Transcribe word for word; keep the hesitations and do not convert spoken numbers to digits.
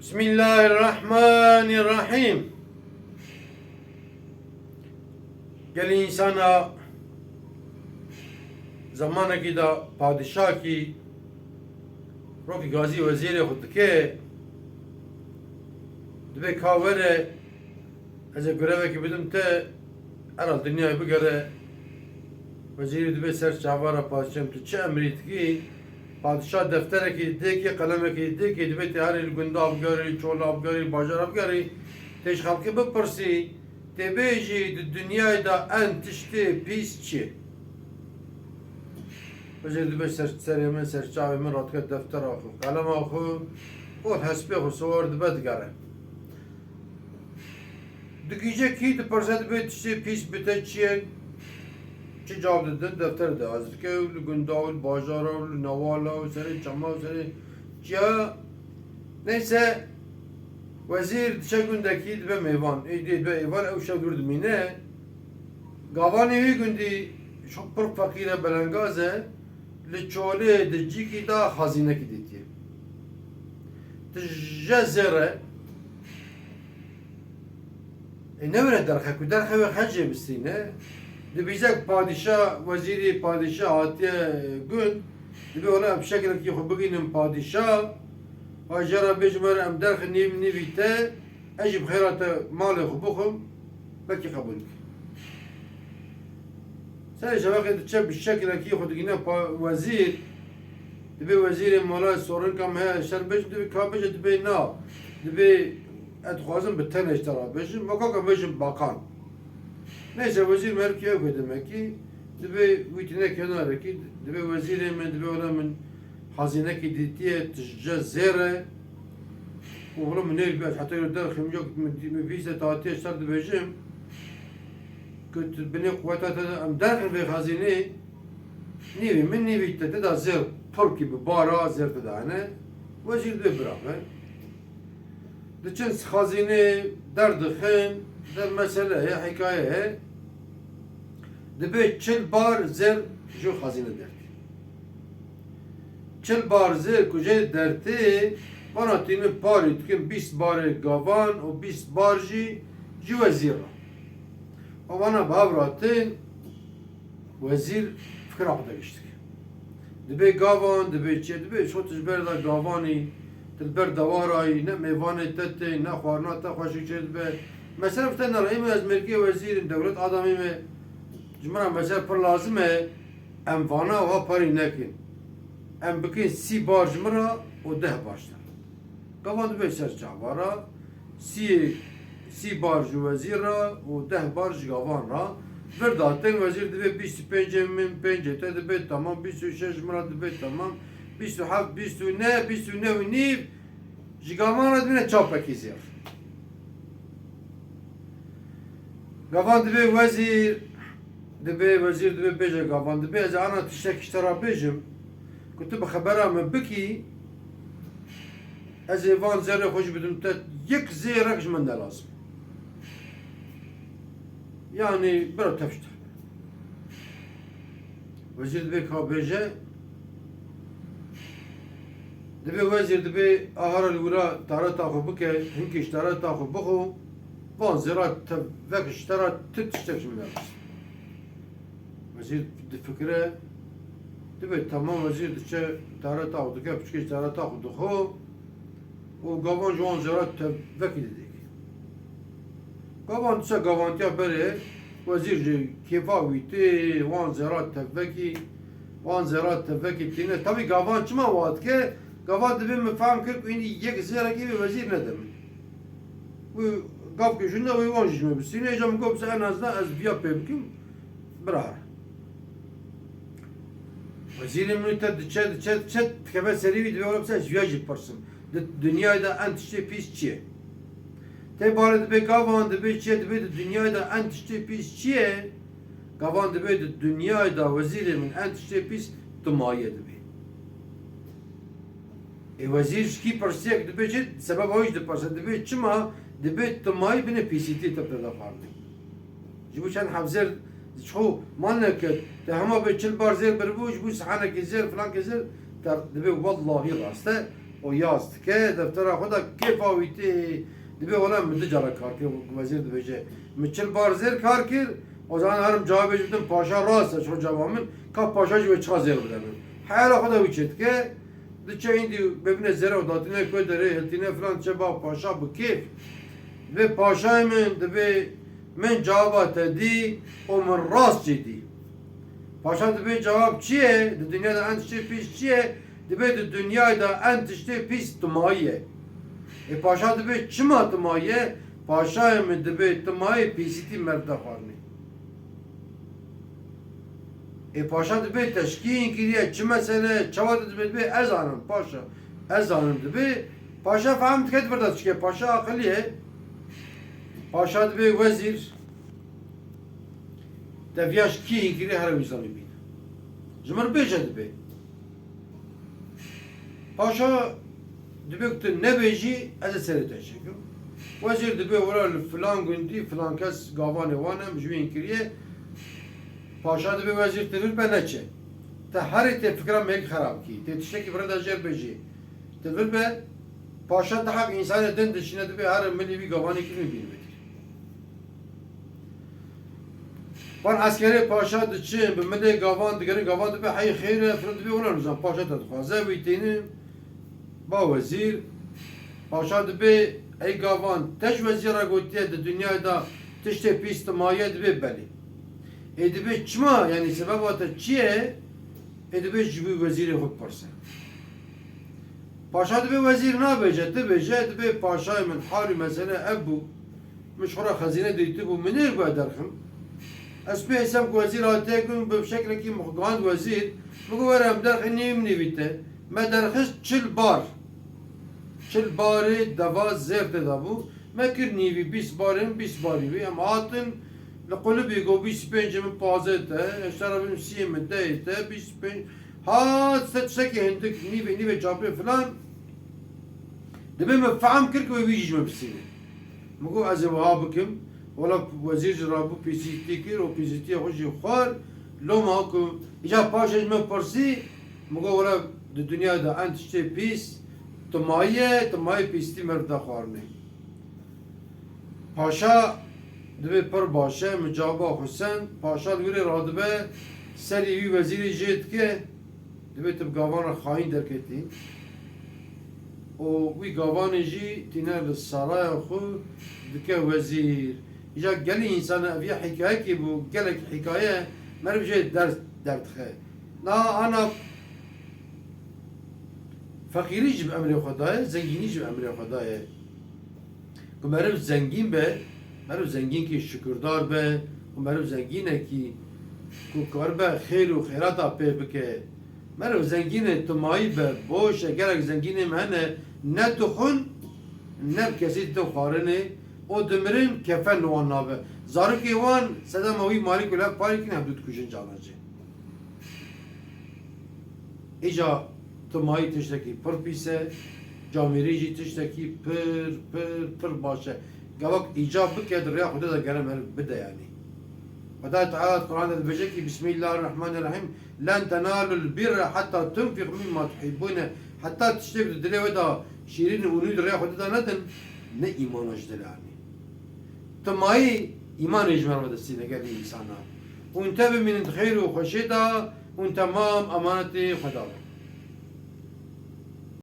Bismillahirrahmanirrahim. Gelî însana zemanekî de padîşakî rokî gazî wezîrê xwe dike, dibê ka were, ez ê gurevekî bidim te, herhal dinyayê bigere. Wezîrî dibê ser çava re, padîşah, tu çi emrî dikî? Padîşah defterekî dikî, qelemekî dikî, dibê tê herî li gunda bigerî, çola bigerî, bajara bigerî, tê ji xelkê bipirsî, tê bêjî di dinyayê de en tiştê pîs çi ye? Wezîr dibê ser, serê min, ser çavê min radike deftera xwe, qelema xwe û hespê xwe siwar dibe digere. Digihîje kî, dipirse, dibê tiştê pîs bi te çi ye? Çi cewab didin? Defter de ez dike û li gunda û li bajara û li newala û serê çema û serê çiya. Neyse, wezîr diçe gundekî dibe mêvan. Êdî dibe êvar, ew şev dûr dimîne. Gavanê wî gundî çok pir feqîr e, belengaz e. Li çolê di cîkî de xazînekî dîtiye. Tije zêr e. Ê, newêre derxe ku derxe wê xecê bistîne. Dibîze ku padîşa, wezîrî padîşa hatiye gund. Dibê wela em şekilekî xwe bigînin padîşa. Wa jê re bêjim, were em derxin nîv nîvî te. Ez jî bi xêra te malê xwe bixwim. Belkî qebûl bike. Serê şeveqê diçe bi şekilekî xwe digîne pa wezîr. Dibê wezîrê mala sorinka me heye, şer bêjim, dibê ka bêje, dibê na. Dibê ez dixwazim bi tenê ji te re bêjim. Weka ka bêjim bakan. Neyse, wezîr merivkî ew demekî. Dibê wî tîne kenarekî. Dibê wezîrê min, dibê wela min xazînekî dîtiye, tije zêr e. Û wela min nêr bes heta derxim yok, min, min bîst hatiye ser dibêjim. Ku tu binê quweta te de em derxin vê xezînê, nîvî min nîvî te, te de zêr pir kî bi bara zêr te de hene. Wezîr dibê biraxe. Diçin xezînê derdixin, de mesele ye, hikaye ye. Dibê çil bar zêr ji xezîne dertî. Çil bar zêr ku jê dertê, vana tînin parî dikin bîst barê gavan û bîst bar jî ji wezîr re. Û vana bi hev re tên, wezîr fikira xwe de gişt dike. Dibê gavan, dibê çi, dibê şo tu ji ber de gavanî, tu li ber dewara yî, ne mêvanê te tên, ne xwarina te xweşik çê dibe. Mesela bi te nere, ême ez mêrkê wezîr im, dewlet adamî me, ji min re mesela pir lazim e, em vana wiha parî nekin. Em bikin sî bar ji min re û deh bar ji te re. Gavan dibê ser çava re, sî, sî bar ji wezîr re û deh bar ji gavan re. Vir datin, wezîr dibê bîst û pêncê min, pêncê te dibê temam, bîst û şeş ji min re dibê temam, bîst û heft, bîst û neh, bîst û neh û nîv ji gavan re dibîne çapekî zêr. Gavan dibê wezîr, dibê wezîr dibê bêje gavan, dibê ez ana tiştek ji te re bêjim, ku tu bi xebera min bikî, ez ê van zêrê xwe jî bidim te, yek zêrek ji min ne lazim. Yanî bira tev ji te. Wezîr dibê ka bêje, dibê wezîr dibê ahara li wira tareta xwe bike, hinkî ji tareta xwe bixwe, van zêra tevek ji te re tu tiştek ji min nexe. Wezîr difikire, dibê temam, wezîr diçe tareta xwe dike, piçkê ji tareta xwe dixwe. Û gavan ji wan zêra tevvekî didêk. Gavan dise gavantiya berê, wezîr ji kêfa wî tê, wan zêra tevvekî, wan zêra tevvekî tîne. Tevî gavan çima wa dike? Gavan dibê min fehm kir ku hînî yek zêrekî vê wezîr nede min. Wî gav ku jin de wî wan jî ji min bistîne, îca min got, "Bisa en azdan ez viya pê bikim." Bira here. Wezîrê min te diçe, diçe, diçe, dikeve serî wî, dibê wela, "Bisa ez viya jî pirsim. Di dinyayê de en tiştê pîs çi ye?" Tê barê dibê gavan, dibê çi ye, dibê di dinyayê de en tiştê pîs çi ye? Gavan dibê di dinyayê de wezîrê min en tiştê pîs timaye dibê. Ê wezîr ji kî pirsiyek dibê çi? Sebeba wî jî dipirse. Dibê çima? Dibê timayî binê pîsîtiyê te pêda xwarin. Ji bo çend heb zêr ji xwe mal neket. Te hema bê çil bar zêr biribû, ji bo sihanekî zêr, filankî zêr, te dibê wellahî rast e. O yaz dike, deftera xwe de kêfa wî tê, dibê wela min du cara kar kir, wezîr dibêje. Min çil bar zêr kar kir, o zaman herim cevabê jî bidim, paşa rast e, ço cevaba min, ka paşa jî wê çiqa zêr bide min. Heyala xwe de wî çêdike, diçe îndî bibine zêre û datîne ku derê, hiltîne filan, diçe ba paşa bi kêf. Dibê paşayê min, dibê min cevaba te dî û min rast jî dî. Paşa dibê cevab çi ye? Di dinya de en tiştê pîs çi ye? Dibê di dinyayê de en tiştê pîs timayî ye. Ê paşa dibê çima timayî ye? Paşayê min dibê timayî pîsîtî merv de xwarinê. Ê paşa dibê te ji kî hîn kiriye, çi mesele ye, çawa te dibê, dibê ez zanim paşa. Ez zanim dibê. Paşa fehm dike di vir de çi ye. Paşa aqilî ye. Paşa dibê wezîr, te viya ji kî hîn kiriye here wî zanî bîne. Ji min bêje dibê. Paşa dibê ku tu nebêjî, ez ê serê te çêkim. Wezîr dibê were li filan gundî, filan kes gavanê wan e, min ji wî hîn kiriye. Paşa dibê wezîr tu vir be neçe. Te herê tê fikra me yek xerab kî. Tê tiştekî bi rê de jêr bêjî. Tu vir be, paşa diheq însanê din dişîne dibê here milê wî gavanê kirin bîn bitir. Van eskerê paşa diçin, bi milê gavan digerin, gavan dibê hey xêr e, filan dibê wela nizam, paşa te dixwaze, wî tênin, ba wezîr. Paşa dibê, ey gavan, te ji wezîr re gotiye di dinyayê de tiştê pîs timaye, dibê belê. Ê dibê çima, yanî sebeba te çi ye? Ê dibê ji wî wezîrê xwe bipirse. Paşa dibê wezîr nabêje, tu bêje, dibê paşayê min, hal û mesele ev bû. Min ji xwe re xezîne dîtibû, min nêr bû derxim. Ez pê hêsem ku wezîr hatiye ku bi şeklekî min xwe gihand wezîr, min got were em derxin nîvî min nîvî te. Me derxist çil bar. Çil barê deva zêr tê de bû. Me kir nîvî, bîst barên, bîst barî wî. Em hatin li qulibî got bîst û pêncê min pazê te, ez te re bim siyê min dehê te, bîst û pênc. Hat ser tiştekî hindik, nîvê, nîvê çapê filan. Dibê min fehm kir ku wê wî jî ji min bistîne. Min got ez ê wiha bikim. Wela wezîr jî rabû pîsîtî kir û pîsîtiya xwe jî xwar. Loma ku îca paşê ji min pirsî, min got wela di dinya de en tiştê pîs timayî ye, timayî pîsîtî merv de xwarinê. Paşa dibê pir baş e, min caba xwe send, paşa li wî rê radibe, serî wî wezîrê jê dike, dibê tu bi gavan re xayîn derketî. Û wî gavanê jî tîne li saraya xwe dike wezîr. Îca gelî însan e, ev ya hîkayekê bû, gelek hîkaye meriv jê ders derdixe. Na ana feqîrî jî bi emrê xwe daye, zengînî jî bi emrê xwe daye. Ku meriv zengîn be, meriv zengînkî şukirdar be û meriv zengînekî ku karibe xêr û xêrata pê bike. Meriv zengînê timayî be, boş e, gelek zengînê me hene, ne dixwin, ne bi kesî didin xwarinê, û dimirin kefen li wan nabe. Zarokê wan sedema wî malî ku lev parî kin hevdû dikujin cana jê. Îca timayî tiştekî pir pîs e, camêrî jî tiştekî pir, pir, pir baş e. Gavak îca bike di rêya Xwedê de gere meriv bide yanî. Xwedayê Teala di Quran de dibêje kî, Bismillahirrahmanirrahim, "Len tenalul birre hatta tunfiqu mimma tuhibbune." Heta tiştê di dilê we de şîrîn û nû di rêya Xwedê de nedin, ne îmana ji dil anî. Timayî îmanê ji me re destîne gelî însana. Hûn te bimînin di xêr û xweşê de, hûn temam emanetê Xweda bin.